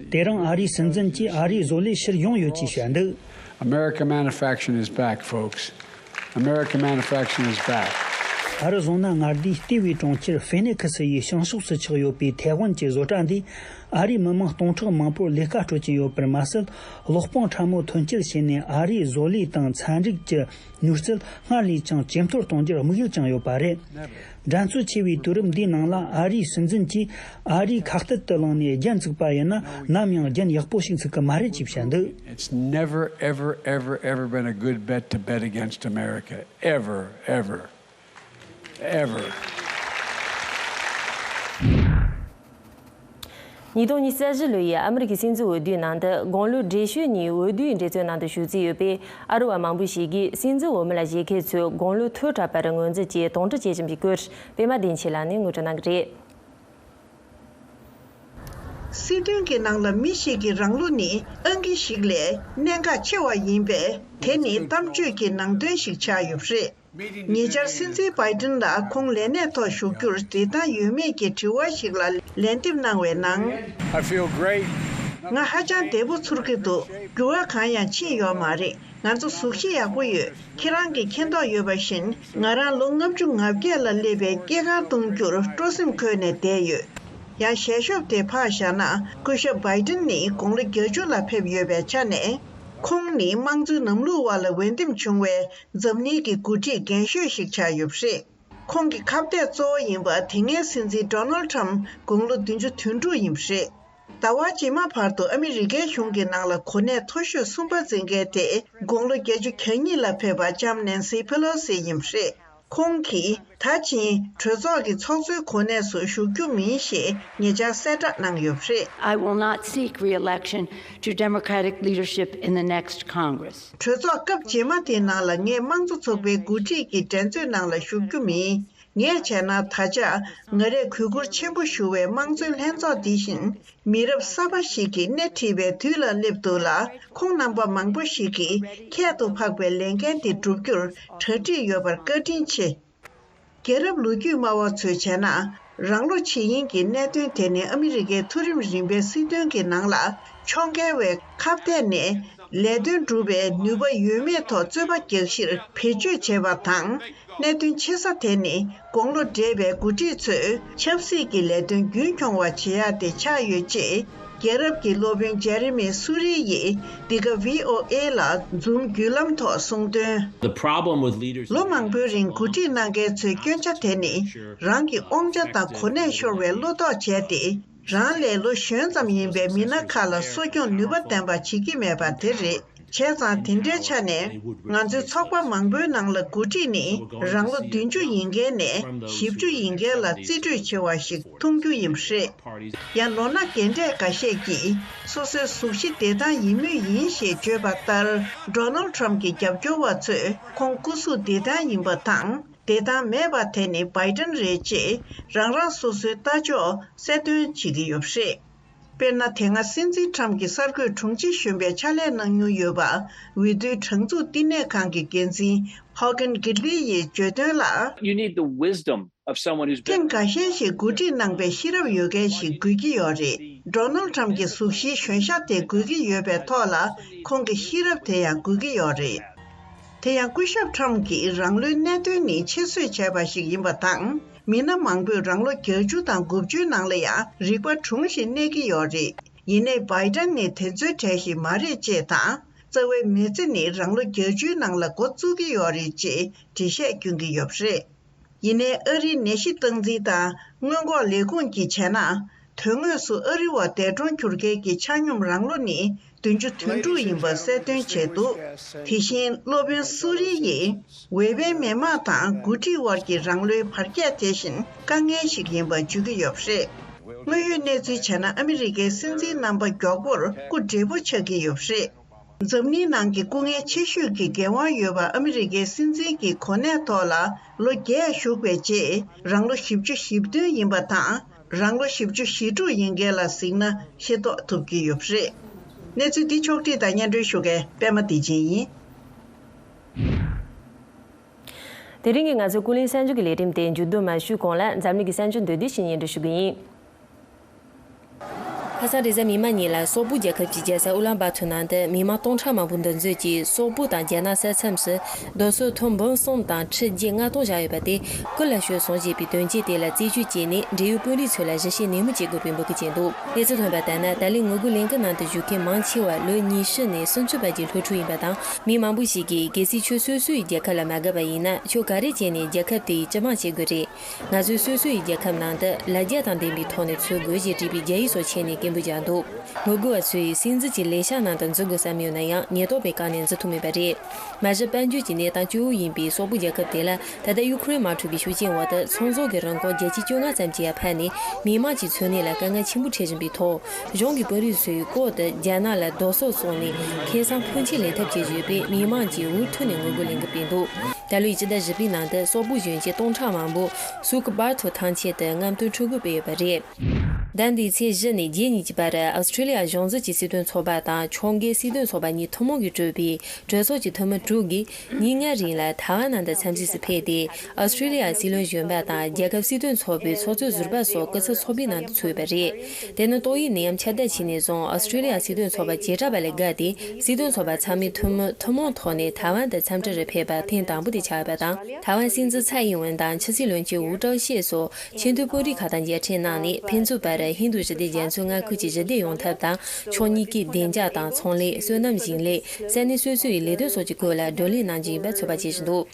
དེ་རིང་ཨ་རིའི་སྲིད་འཛིན་གྱིས་ཨ་རིའི་བཟོ་ལས་ཕྱིར་ཡོང་ཡོད་ཅེས་བཤད་འདུག། American manufacturing is back, folks. American manufacturing is back. ཨ་རི་ཛོ་ན་མངའ་སྡེའི་ལྟེ་བའི་གྲོང་ཁྱེར་ཧྥེ་ནེ་ཁི་སི་ཡི་བྱང་ཕྱོགས་སུ་ཆགས་ཡོད་པའི་ཐའེ་ཝན་གྱི་བཟོ་གྲྭ་འདིས་ཨ་རིའི་མི་མང་སྟོང་ཕྲག་མང་པོར་ལས་ཀ་སྤྲོད་ཀྱིན་ཡོད་པར་མ་ཟད། གློག་པང་ཕྲ་མོ་ཐོན་སྐྱེད་བྱས་ནས་ཨ་རིའི་བཟོ་ལས་དང་ཚན་རིག་གི་ནུས་རྩལ་སྔར་ལས་ཀྱང་ཇེ་མཐོར་གཏོང་རྒྱུར་དམིགས་ཡུལ་བཅངས་ཡོད་པ་རེད། འགྲན་རྩོད་ཆེ་བའི་དུས་རབས་འདིའི་ནང་ལ། ཨ་རིའི་སྲིད་འཛིན་གྱིས་ཨ་རིའི་ཁ་གཏད་དུ་ལངས་ནས་རྒྱན་བཙུགས་པ་ཡིན་ན། ནམ་ཡང་རྒྱན་ཡག་པོ་ཞིག་འཚུགས་ཀྱི་མ་རེད་ཅེས་བཤད་འདུག། It's never, ever, ever, ever been a good bet to bet against America. Ever, ever, ever. ཉིས་སྟོང་ཉི་ཤུ་རྩ་བཞི་ལོ་ཡི་ཨ་མི་རི་ཀའི་སྲིད་འཛིན་འོས་བསྡུའི་ནང་དུ་དགུང་ལོ་བགྲེས་ཤོས་གཉིས་འོས་བསྡུའི་འགྲན་རྩོད་ནང་དུ་ཞུགས་རྩིས་ཡོད་པའི་ཨ་རི་བ་མང་པོ་ཞིག་གིས་སྲིད་འཛིན་འོས་མི་ལ་བཞེས་མཁན་ཚོས་དགུང་ལོ་མཐོ་དྲགས་པར་ངོས་འཛིན་གྱིས་དོགས་འདྲི་བྱེད་བཞིན་པའི་སྐོར། པད་མ་བདེ་ཆེན་ལགས་ནས་ངོ་སྤྲོད་གནང་གི་རེད། སྲིད་དོན་གྱི་ནང་ལ་མི་ཞིག་གི་རང་བློ་ནི་ཨང་ཀི་ཞིག་ལས་གནད་འགག་ཆེ་བ་ཡིན་པས། དེ་ནི་གཏམ་བརྗོད་ཀྱི་ནང་དོན་ཞིག་ཆགས་ཡོད་པ་རེད། ཉེ་ཆར་སྲིད་འཛིན་བྷའི་ཏིན་ལ་ཁོང་ལས་གནས་ཐོག་ཞུགས་རྒྱུར་འགྲིག་ཐག་ཡོད་མེད་ཀྱི་དྲི་བ་ཞིག་ལ་ལན་འདེབས་གནང་བའི་ནང་། I feel great. ང་ཧ་ཅང་བདེ་པོ་ཚོར་གྱི་འདུག། འགྱུར་བ་གང་ཡང་ཕྱིན་ཡོད་མ་རེད། ང་ཚོ་གཟུགས་གཞི་ཡག་པོ་ཡོད། ཁྱེད་རང་གིས་མཁྱེན་རྟོགས་ཡོད་པ་བཞིན། ང་རང་ལོ་ལྔ་བཅུ་ང་བརྒྱད་ལ་སླེབས་པའི་སྐྱེས་སྐར་གཏོང་རྒྱུར་སྤྲོ་སེམས་འཁོལ་ནས་བསྡད་ཡོད། ཡང་ཞལ་ཤོབ་དེ་ཕར་བཞག་ན། སྐུ་ཞབས་བྷའི་ཏིན་ནི་དགུང་ལོ་བརྒྱད་ཅུ་ལ་ཕེབས་ཡོད་པའི་ཆ་ནས། ཁོང་ནི་དམངས་གཙོའི་ལམ་ལུགས་དབར་ལ་འོས་འདེམས་བྱུང་བའི་འཛམ་གླིང་གི་འགོ་ཁྲིད་རྒན་ཤོས་ཤིག་ཆགས་ཡོད་པ་རེད། ཁོང་གི་ཁ་གཏད་གཙོ་བོ་ཡིན་པ་དེ་སྔའི་སྲིད་འཛིན་ཌོ་ནལ་ཁྲམ་དགུང་ལོ་བདུན་ཅུ་དོན་དྲུག་ཡིན་པ་རེད། ཟླ་བ་རྗེས་མ་བར་དུ་ཨ་མི་རི་ཀའི་གཞུང་གི་ནང་ལ་གོ་གནས་མཐོ་ཤོས་གསུམ་པ་འཛིན་མཁན་དེ། དགུང་ལོ་བརྒྱད་ཅུ་གྱ་གཉིས་ལ་ཕེབས་པ་ལྕམ་ནན་སི་ཕེ་ལོ་སི་ཡིན་པ་རེད། ཁོང་གིས་ད་ཕྱིན་གྲོས་ཚོགས་ཀྱི་ཚོགས་གཙོའི་གོ་གནས་སུ་ཞུགས་རྒྱུ་མིན་ཞེས་ཉེ་ཆར་གསལ་བསྒྲགས་གནང་ཡོད་པ་རེད། I will not seek re-election to Democratic leadership in the next Congress. གྲོས་ཚོགས་སྐབས་རྗེས་མ་དེའི་ནང་ལ་ངས་དམངས་གཙོ་ཚོགས་པའི་འགོ་ཁྲིད་ཀྱི་འགྲན་རྩོད་ནང་ལ་ཞུགས་རྒྱུ་མིན། ངས་བྱས་ན་ད་ཆ་ང་རས་གུས་བཀུར་ཆེན་པོ་ཞུ་བའི་དམངས་གཙོའི་ལྷན་ཚོགས་འདི་བཞིན་མི་རབས་གསར་པ་ཞིག་གིས་སྣེ་ཁྲིད་པའི་དུས་ལ་སླེབས་འདུག་ལ། ཁོང་རྣམ་པ་མང་པོ་ཞིག་གིས་ཁྱད་དུ་འཕགས་པའི་ལས་འགན་འདི་བསྒྲུབ་རྒྱུར་གྲ་སྒྲིག་ཡོད་པར་བཀའ་དྲིན་ཆེ། རྒྱལ་རབས་ལོ་རྒྱུས་སྨྲ་བ་ཚོས་བྱས་ན། རང་ལོ་ཕྱེད་ཡིན་གྱི་གནད་དོན་དེ་ནི་ཨ་མི་རི་ཀའི་མཐོ་རིམ་རིམ་པའི་སྲིད་དོན་གྱི་ནང་ལ་ཕྱོགས་འགལ་བའི་ཁ་གཏད་ནས་ལས་དོན་སྒྲུབ་པའི་ནུས་པ་ཡོད་མེད་ཐོག་རྩོད་པ་རྒྱག་གཞིར་བེད་སྤྱོད་བྱས་པ་དང་། གནད་དོན་ཆེ་ས་དེ་ནི་དགུང་ལོ་བགྲེས་པའི་འགོ་ཁྲིད་ཚོས་ཆབ་སྲིད་ཀྱི་ལས་དོན་རྒྱུན་འཁྱོངས་པ་བྱེད་ཡ་དེ་ཆགས་ཡོད་ཅེས། རྒྱལ་རབས་ཀྱི་སློབ་དཔོན་ཇེ་རི་མི་སུ་རི་ཡིས་འདི་ག་བྷི་ཨོ་ཨེ་ལ་Zoom་བརྒྱུད་ལམ་ཐོག་གསུངས་དོན། The problem with leaders ལོ་མང་པོའི་རིང་འགོ་ཁྲིད་གནང་མཁན་ཚོས་སྐྱོན་ཆ་དེ་ནི་རང་གི་དབང་ཆ་དང་གོ་གནས་ཤོར་བའི་བློ་དོགས་བྱས་ཏེ། རང་ལས་ལོ་གཞོན་ཙམ་ཡིན་པའི་མི་སྣ་ཁག་ལ་གསོ་སྐྱོང་ནུས་པ་ལྡན་པ་བྱེད་ཀྱི་མེད་པ་དེ་རེད། བྱས་ཙང་དེ་འདྲའི་ཆ་ནས་ང་ཚོའི་ཚོགས་པ་མང་པོའི་ནང་ལ་འགོ་ཁྲིད་ནི་རང་ལོ་བདུན་ཅུ་ཡིན་མཁན་ནས་བཞི་བཅུ་ཡིན་མཁན་ལ་རྩིས་སྤྲོད་ཆེ་བ་ཞིག་མཐོང་རྒྱུ་ཡིན་པ་རེད། ཡང་ལོ་ན་རྒན་གྲས་འགའ་ཤས་ཀྱིས་སོ་སོའི་གཟུགས་གཞི་བདེ་ཐང་ཡིན་མུས་ཡིན་ཞེས་བརྗོད་པ་ལྟར། Donald Trump་གྱི་རྒྱབ་སྐྱོར་བ་ཚོས་ཁོང་སྐུ་གཟུགས་བདེ་ཐང་ཡིན་པ་དང་། བདེ་ཐང་མེད་པ་དེ་ནི་Biden་རེད་ཅེས་རང་རང་སོ་སོའི་ལྟ་ཕྱོགས་གསལ་སྟོན་བྱེད་ཀྱི་ཡོད་པ་རེད། དཔེར་ན། དེ་སྔ་སྲིད་འཛིན་ཁྲམ་གྱི་གསར་འགོད་དྲུང་ཆེ་གཞོན་པའི་ཕྱག་ལས་གནང་མྱོང་ཡོད་པ། འོས་བསྡུའི་དྲང་འཛུགས་བསྟི་གནས་ཁང་གི་འགན་འཛིན་Hogan Gidley་ཡིས་བརྗོད་དོན་ལ། You need the wisdom of someone who's been ཐེངས་འགའ་ཤས་ཤིག་འགོ་ཁྲིད་གནང་པའི་ཤེས་རབ་ཡོད་མཁན་ཞིག་དགོས་ཀྱི་ཡོད་རེད། Donald Trump་གྱི་གཟུགས་གཞིའི་གཞོན་ཤ་དེ་དགོས་ཀྱི་ཡོད་པའི་ཐོག་ལ། ཁོང་གི་ཤེས་རབ་དེ་ཡང་དགོས་ཀྱི་ཡོད་རེད། དེ་ཡང་སྐུ་ཞབས་ཁྲམ་གྱིས་རང་ལོའི་གནད་དོན་ནི་ཆེད་བཟོས་བྱས་པ་ཞིག་ཡིན་པ་དང་། མི་སྣ་མང་པོས་རང་ལོ་བརྒྱད་ཅུ་དང་དགུ་བཅུའི་ནང་ལ་ཡང་རིག་པ་གྲུང་ཞིང་གནས་ཀྱི་ཡོད་རེད། ཡིན་ནའི་Biden་ནི་དེ་ཚོའི་གྲས་ཤིག་མ་རེད་ཅེས་དང་། རྩ་བའི་མི་ཚེ་ནི་རང་ལོ་བརྒྱད་ཅུའི་ནང་ལ་འགོ་བཙུགས་ཀྱི་ཡོད་རེད་ཅེས་འགྲེལ་བཤད་སྐྱོན་གྱི་ཡོད་པ་རེད། ཡིན་ནའི་ཨ་རིའི་ནད་གཞི་སྟངས་འཛིན་དང་སྔོན་འགོག་ལས་ཁུངས་ཀྱིས་བྱས་ན། དོན་དངོས་སུ་ཨ་རི་བ་འདས་གྲོངས་གྱུར་མཁན་གྱི་ཆ་སྙོམས་རང་ལོ་ནི་བདུན་ཅུ་དོན་དྲུག་ཡིན་པ་གསལ་སྟོན་བྱས་འདུག་དེ་བཞིན་སློབ་དཔོན་སུ་རི་ཡིས་འོས་འཕེན་མི་མང་དང་འགོ་ཁྲིད་དབར་གྱི་རང་ལོའི་བར་ཁྱད་དེ་བཞིན་དཀའ་ངལ་ཞིག་ཡིན་པ་བརྗོད་ཀྱི་ཡོད་པ་རེད། དངོས་ཡོད་གནས་ཚུལ་བྱས་ན། ཨ་མི་རི་ཀའི་སྲིད་འཛིན་རྣམ་པ་མགྱོགས་པོར་སྐུ་བགྲེས་པོ་ཆགས་ཀྱི་ཡོད་པ་རེད། འཛམ་གླིང་ནང་གི་སྐུ་ངལ་ཆེ་ཤོས་ཀྱི་འགན་དབང་ཡོད་པ་ཨ་མི་རི་ཀའི་སྲིད་འཛིན་གྱི་གོ་གནས་ཐོག་ལ་ལོ་བརྒྱད་བཞུགས་པའི་རྗེས། རང་ལོ་བཞི་བཅུ་ཞེ་བདུན་ཡིན་པ་དང་། རང་ལོ་བཞི་བཅུ་ཞེ་དྲུག་ཡིན་མཁན་ལ་གཟིགས་ན་ཤེས་རྟོགས་ཐུབ་ཀྱི་ཡོད་པ་རེད། གནས་ཚུལ་འདི་ཕྱོགས་བསྒྲིགས་དང་སྙན་སྒྲོན་ཞུ་མཁན་པད་མ་བདེ་ཆེན་ཡིན། དེ་རིང་གི་ང་ཚོའི་ཀུན་གླེང་གསར་འགྱུར་གྱི་ལས་རིམ་དེ་མཇུག་བསྡོམས་མ་ཞུས་གོང་ལ། འཛམ་གླིང་གི་གསར་འགྱུར་མདོར་བསྡུས་ཤིག་སྙན་སྒྲོན་ཞུ་གི་ཡིན། ཁ་སང་རེས་གཟའ་མིག་དམར་ཉིན་ལ་སོག་པོ་རྒྱལ་ཁབ་ཀྱི་རྒྱལ་ས་ཨུ་ལན་བཱ་ཐུར་ནང་དུ་མི་མང་སྟོང་ཕྲག་མང་པོ་འདུ་འཛོམས་ཀྱིས་སོག་པོ་དང་རྒྱ་ནག་ས་མཚམས་སུ་རྡོ་སོལ་ཐོན་འབུམ་གསུམ་དང་ཁྲི་བརྒྱད་ལྔ་སྟོང་བཞག་ཡོད་པ་དེ་སྐུ་ལ་ཤོར་སོང་ཞེས་པའི་དོན་རྐྱེན་དེ་ལ་རྩད་གཅོད་བྱས་ནས། འབྲེལ་ཡོད་དཔོན་རིགས་ཚོ་ལ་ཞིབ་བཤེར་ནན་མོ་བྱེད་དགོས་པའི་འབོད་སྐུལ་བྱས་འདུག་གནས་ཚུལ་ཐོན་པ་ལྟར་ན། ད་ལན་ངོ་རྒོལ་ལས་འགུལ་ནང་དུ་ཞུགས་མཁན་མང་ཆེ་བ་ལོ་ཉི་ཤུ་ནས་སུམ་ཅུ་བར་གྱི་སློབ་ཕྲུག་ཡིན་པ་དང་། མི་མང་པོ་ཞིག་གིས་གལ་སྲིད་ཁྱོད་སོ་སོ་ཡི་རྒྱལ་ཁབ་ལ་མ་དགའ་བ་ཡིན་ན། ཁྱོད་ག་རེ་བྱས་ནས་རྒྱལ་ཁབ་དེ་ཡི་སྤྱི་དམངས་བྱེད་དགོས་རེད། ང་ཚོས་སོ་སོ་ཡི་རྒྱལ་ཁབ་ནང་དུ་ལ་རྒྱ་དང་ལྡན་པའི་ཐོག་ནས་འཚོ་དགོས་ཞེས་བྲིས་པའི་རྒྱ་ཡིག་སོགས་ཁྱེར་ནས་སྐད་འབོད་རྒྱག་འདུག་ངོ་རྒོལ་བ་ཚོས་སྲིད་འཛིན་གྱི་ལས་ཤག་ནང་དུ་འཛུལ་དགོས་བསམ་ཡོད་ན་ཡང་། ཉེན་རྟོག་པའི་བཀག་ནས་འཛུལ་ཐུབ་མེད་པ་རེད། མ་གཞི་དཔལ་འབྱོར་གྱི་གནས་སྟངས་སྐྱོ་བོ་ཡིན་པའི་སོག་པོ་རྒྱལ་ཁབ་དེ་ལ། ད་ལྟ་ཡུ་ཁུ་རེན་དམག་འཁྲུག་གི་ཤུགས་རྐྱེན་འོག་ཏུ་ཚོང་ཟོག་གི་རིན་གོང་བརྒྱ་ཆ་བཅོ་ལྔ་ཙམ་གྱིས་ཡར་འཕར་ནས། མི་དམངས་ཀྱི་འཚོ་གནས་ལ་དཀའ་ངལ་ཆེན་པོ་འཕྲད་བཞིན་པའི་ཐོག་གཞུང་གི་དཔོན་རིགས་ཚོས་ལྐོག་ཏུ་རྒྱ་ནག་ལ་རྡོ་སོལ་བཙོངས་ནས། ཁེ་བཟང་ཕོན་ཆེ་ལེན་ཐབས་བྱེད་བཞིན་ཡོད་པས། མི་དམངས་ཀྱིས་འུ་ཐུག་ནས་ངོ་རྒོལ་ལས་འགུལ་སྤེལ་འདུག་ད་ལོའི་སྤྱི་ཟླ་བཞི་པའི་ནང་དུ་སོག་པོ་གཞོན་སྐྱེས་སྟོང་ཕྲག་མང་པོ་སུ་ཀུ་བར་ཐུ་ཐང་ཆེན་དུ་རྔམ་སྟོན་ཕྲུ་གུ་སྤེལ་ཡོད་པ་རེད། ཟླ་འདིའི་ཚེས་བཞི་ནས་བརྒྱད་གཉིས་ཀྱི་བར། ཨོ་སི་ཀྲི་ལི་ཡ་གཞུང་འཛིན་གྱི་སྲིད་དོན་ཚོགས་པ་དང་ཕྱོགས་འགལ་སྲིད་དོན་ཚོགས་པ་གཉིས་ཐུན་མོང་གིས་གྲོས་པའི་གྲོས་ཚོགས་ཀྱི་འཐུས་མི་དྲུག་གིས། ཉིན་ལྔ་རིང་ལ་ཐའེ་ཝན་ནང་དུ་འཚམས་གཟིགས་སུ་ཕེབས་ཏེ། ཨོ་སི་ཀྲི་ལི་ཡ་སྲིད་བློན་གཞོན་པ་དང་རྒྱལ་ཁབ་སྲིད་དོན་ཚོགས་པའི་ཚོགས་གཙོ་ཟུར་པ་སོགས་སྐུ་ཚབ་ཚོགས་པའི་ནང་དུ་ཚུད་ཡོད་པ་རེད། དེ་ནི་ཏོག་དབྱིབས་ནད་ཡམས་ཁྱབ་གདལ་ཕྱིན་ནས་བཟུང་ཨོ་སི་ཀྲི་ལི་ཡ་སྲིད་དོན་ཚོགས་པ་བྱེ་བྲག་པ་ལས་བརྒལ་ཏེ། སྲིད་དོན་ཚོགས་པ་ཚང་མས་ཐུན་མོང་ཐུན་མོང་ཐོག་ནས་ཐའེ་ཝན་དུ་འཚམས་འདྲིར་ཕེབས་པ་ཐེངས་དང་པོ་དེ་ཆགས་ཡོད་པ་དང་། ཐའེ་ཝན་སྲིད་འཛིན་ཚའེ་ཡིན་ཝེན་དང་ཕྱི་སྲིད་བློན་ཆེན་ཝུའུ་ཀྲའོ་ཤིས་སོགས་ཆེས་མཐོའི་དཔོན་རིགས་ཁག་དང་མཇལ་འཕྲད་གནང་ནས། ཕན་ཚུན་བར་ཧིན་རྡུ་ཞི་བདེ་རྒྱ་མཚོའི་མངའ་ཁུལ་གྱི་ཞི་བདེ་ཡོང་ཐབས་དང་། ཕྱོགས་གཉིས་ཀའི་བདེ་འཇགས་དང་ཚོང་ལས། སོ་ནམ་ཞིང་ལས། ས་གནས་སོ་སོའི་ལས་དོན་སོགས་ཀྱི་སྐོར་ལ་བགྲོ་གླེང་གནང་རྒྱུ་ཡིན་པ་ཚོད་དཔག་བྱེད་བཞིན་འདུག་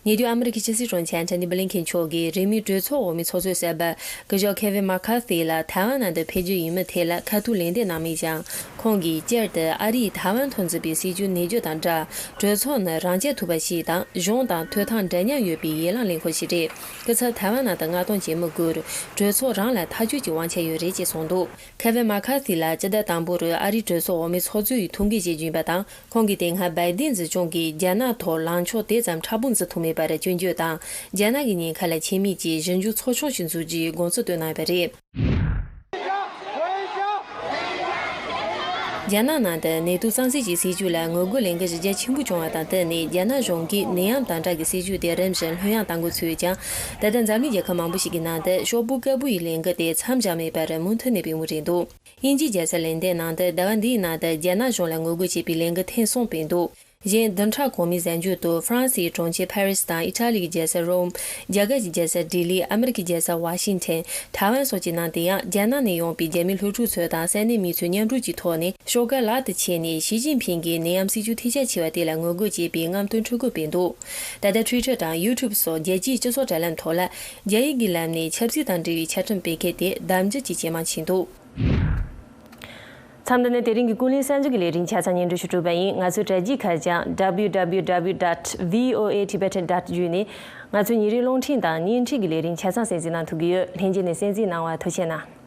ཉེ་དུས་ཨ་མི་རི་ཀའི་ཕྱི་སྲིད་དྲུང་ཆེ་ཨན་ཐོ་ནི་བྷི་ལིན་ཁེན་མཆོག་གིས་རིང་མིན་གྲོས་ཚོགས་འོག་མའི་ཚོགས་གཙོའི་གསར་པ་སྐུ་ཞབས་ཁེ་ཝིན་མ་ཁར་ཐི་ལ་ཐའེ་ཝན་ནང་དུ་ཕེབས་རྒྱུ་ཡིན་མིན་ཐད་ལ་ཁ་ཐུག་ལན་འདེབས་གནང་མེད་ཀྱང་། ཁོང་གིས་སྤྱིར་དུ་ཨ་རིས་ཐའེ་ཝན་ཐོག་འཛིན་པའི་སྲིད་ཇུས་ནེ་ཇུ་དང་འདྲ། གྲོས་ཚོགས་ནི་རང་རྐྱ་ཐུབ་པ་ཞིག་དང་། གཞུང་དང་ཐོབ་ཐང་འདྲ་མཉམ་ཡོད་པའི་ཡན་ལག་ལེན་ཁུལ་ཞིག་རེད། སྐུ་ཚབ་ཐའེ་ཝན་ནང་དུ་མངགས་གཏོང་བྱེད་མི་དགོས། གྲོས་ཚོགས་རང་ལ་ཐག་གཅོད་ཀྱི་དབང་ཆ་ཡོད་རེད་ཅེས་གསུངས་འདུག་ཁེ་ཝིན་མ་ཁར་ཐི་ལ་སྤྱི་ཟླ་དང་པོ་རུ་ཨ་རིའི་གྲོས་ཚོགས་འོག་མའི་ཚོགས་གཙོ་ཡི་ཐུགས་འགན་བཞེས་རྒྱུ་ཡིན་པ་དང་། ཁོང་གིས་དེ་སྔ་བའི་ཏིན་སྲིད་སྐྱོང་གིས་རྒྱ་ནག་ཐོག་ལངས་ཕྱོགས་དེ་ཙམ་མཁྲེགས་པོ་འཛིན་ཐུབ་མེད་པར་སྐྱོན་བརྗོད་དང་། རྒྱ་ནག་གི་ཉེན་ཁ་ལ་ཆེད་དམིགས་ཀྱིས་ཞིབ་འཇུག་ཚོགས་ཆུང་ཞིག་འཛུགས་རྒྱུའི་དགོངས་ཚུལ་བཏོན་གནང་ཡོད་པ་རེད། རྒྱ་ནག་ནང་དུ་ནེ་ཏུ་གཙང་སེལ་གྱི་སྲིད་ཇུས་ལ་ངོ་རྒོལ་ལས་འགུལ་གཞི་རྒྱ་ཆེན་པོ་བྱུང་བ་དང་བསྟུན་ནས། རྒྱ་ནག་གཞུང་གིས་ནད་ཡམས་དམ་དྲག་གི་སྲིད་ཇུས་དེ་རིམ་བཞིན་ལྷོད་ཡངས་གཏང་འགོ་ཚུགས་ཀྱང་། ད་ལྟ་འཛམ་གླིང་རྒྱལ་ཁབ་མང་པོ་ཞིག་གི་ནང་དུ་ཤོག་བུ་དཀར་པོ་ཡི་ལས་འགུལ་དེ་མཚམས་བཞག་མེད་པར་མུ་མཐུད་ནས་སྤེལ་མུས་རེད་འདུག་དབྱིན་ཇིའི་རྒྱལ་ས་ལན་ཌན་ནང་དུ་ཟླ་བ་འདིའི་ནང་དུ་རྒྱ་ནག་གཞུང་ལ་ངོ་རྒོལ་བྱེད་པའི་ལས་འགུལ་ཐེངས་གསུམ་སྤེལ་འདུག་གཞན་བདུན་ཕྲག་གོང་མའི་གཟའ་མཇུག་ཏུ་ཧྥ་རན་སིའི་གྲོང་ཁྱེར་ཕ་རི་སི་དང་ཨི་ཊ་ལི་གི་རྒྱལ་ས་རོམ། རྒྱ་གར་གྱི་རྒྱལ་ས་ལྡི་ལི། ཨ་མི་རི་ཀའི་རྒྱལ་ས་ཝ་ཤིང་ཐན། ཐའེ་ཝན་སོགས་ཀྱི་ནང་དུ་ཡང་རྒྱ་ནག་ནས་ཡོང་པའི་རྒྱ་མིའི་སློབ་ཕྲུག་ཚོ་དང་ས་གནས་མི་ཚོས་མཉམ་རུབ་ཀྱི་ཐོག་ནས་ཤོག་གུ་ལག་ཏུ་འཁྱེར་ནས་ཞི་ཅིན་ཕིང་གིས་ནད་ཡམས་སྲིད་ཇུས་ཐེ་ཆད་ཆེ་བ་དེ་ལ་ངོ་རྒོལ་བྱེད་པའི་རྔམ་སྟོན་འཕྲུལ་འཁོར་སྤེལ་འདུག་ད་ལྟ་ཊུའི་ཊར་དང་ཡུ་ཊུབ་སོགས་རྒྱལ་སྤྱིའི་སྤྱི་ཚོགས་དྲ་ལམ་ཐོག་ལ་རྒྱ་ཡིག་གི་ལམ་ནས་ཆབ་སྲིད་དང་འབྲེལ་བའི་ཆ་འཕྲིན་སྤེལ་མཁན་དེ་ལྡབ་འགྱུར་གྱིས་ཇེ་མང་ཕྱིན་འདུག་མཚམས་འདི་ནས་དེ་རིང་གི་ཀུན་གླེང་གསར་འགྱུར་གྱི་ལས་རིམ་ཆ་ཚང་སྙན་སྒྲོན་ཞུ་གྲུབ་པ་ཡིན། ང་ཚོའི་དྲ་རྒྱའི་ཁ་བྱང་W W W dot V O A Tibetan dot བརྒྱུད་ནས་ང་ཚོའི་ཉིན་རེའི་རླུང་འཕྲིན་དང་བརྙན་འཕྲིན་གྱི་ལས་རིམ་ཆ་ཚང་གསན་གཟིགས་གནང་ཐུབ་ཀྱི་ཡོད། ལྷན་རྒྱས་ནས་གསན་གཟིགས་གནང་བར་ཐུགས་རྗེ་གནང་།